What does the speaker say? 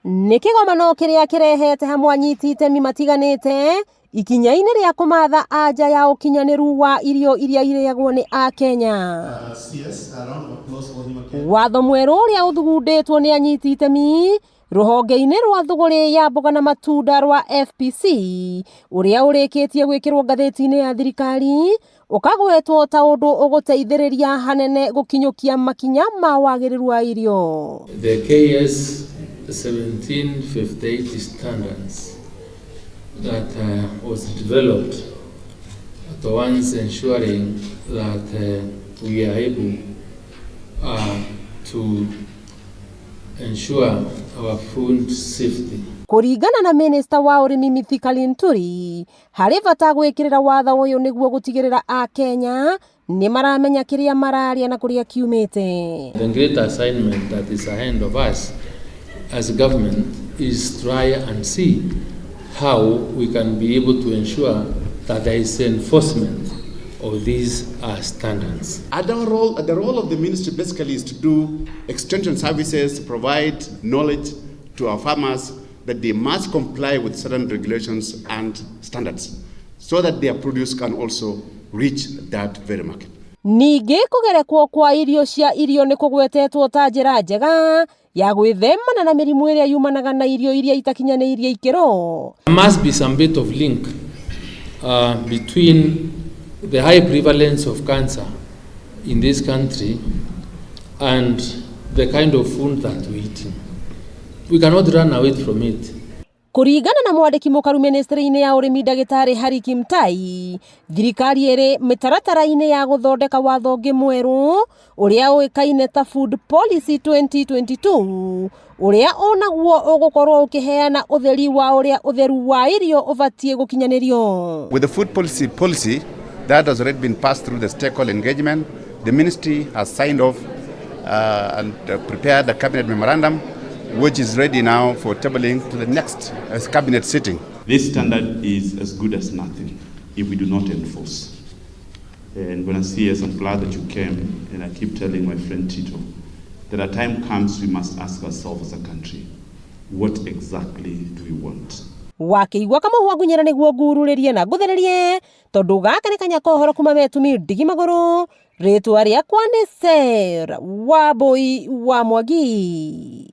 Nĩ kĩgomano kĩrĩa kĩrehete hamwe anyiti itemi matiganĩte ikinya-inĩ rĩa kũmatha anja ya ũkinyanĩru wa irio iria irĩagwo nĩ Akenya. Watho mwerũ ũrĩa ũthugundĩtwo nĩ anyiti itemi rũhonge-inĩ rwa thũgũrĩ ya mboga na matunda rwa FPC ũrĩa ũrĩkĩtie gwĩkĩrwo ngathĩti-inĩ ya thirikari ũkagwetwo ta ũndũ ũgũteithĩrĩria hanene gũkinyũkia makinya ma wagĩrĩru wa irio. The KS 1758 standards that was developed towards ensuring that we are able to ensure our food safety. Kũringana na minista wa ũrĩmi Mithika Linturi, harĩ bata gwĩkĩrĩra watho ũyũ nĩguo gũtigĩrĩra Akenya nĩ maramenya kĩrĩa mararĩa na kũrĩa kiumĩte. The great assignment that is ahead of us as a government is try and see how we can be able to ensure that there is enforcement of these standards. And our role, the role of the ministry basically is to do extension services, to provide knowledge to our farmers that they must comply with certain regulations and standards so that their produce can also reach that very market. Ningĩ kũgerekwo kwa irio cia irio nĩ kũgwetetwo ta njĩra njega ya gwĩthemana na mĩrimũ ĩrĩa yumanaga na irio iria itakinyanĩirie ikĩro. There must be some bit of link between the high prevalence of cancer in this country and the kind of food that we eating. We cannot run away from it. Kũringana na mwandĩki mũkaru ministry-inĩ ya ũrĩmi ndagĩtarĩ Harry Kimtai, thirikari ĩrĩ mĩtaratara-inĩ ya gũthondeka watho ũngĩ mwerũ ũrĩa ũĩkaine ta Food Policy 2022 ũrĩa onaguo ũgũkorwo ũkĩheana ũtheri wa ũrĩa ũtheru wa irio ũbatiĩ gũkinyanĩrio. With the food policy that has already been passed through the stakeholder engagement, the ministry has signed off and prepared a cabinet memorandum which is ready now for tabling to the next cabinet sitting. This standard is as good as nothing if we do not enforce. And when I see us, I'm glad that you came, and I keep telling my friend Tito that a time comes we must ask ourselves as a country, what exactly do we want? Wakĩigua kamũhwa ngunyĩra nĩguo ngururĩrie na ngũthererie tondũ gaka nĩ kanya kohoro kuma metumi ndigi magũrũ. Rĩtwa rĩakwa nĩ Sarah Wambui wa Mwangi.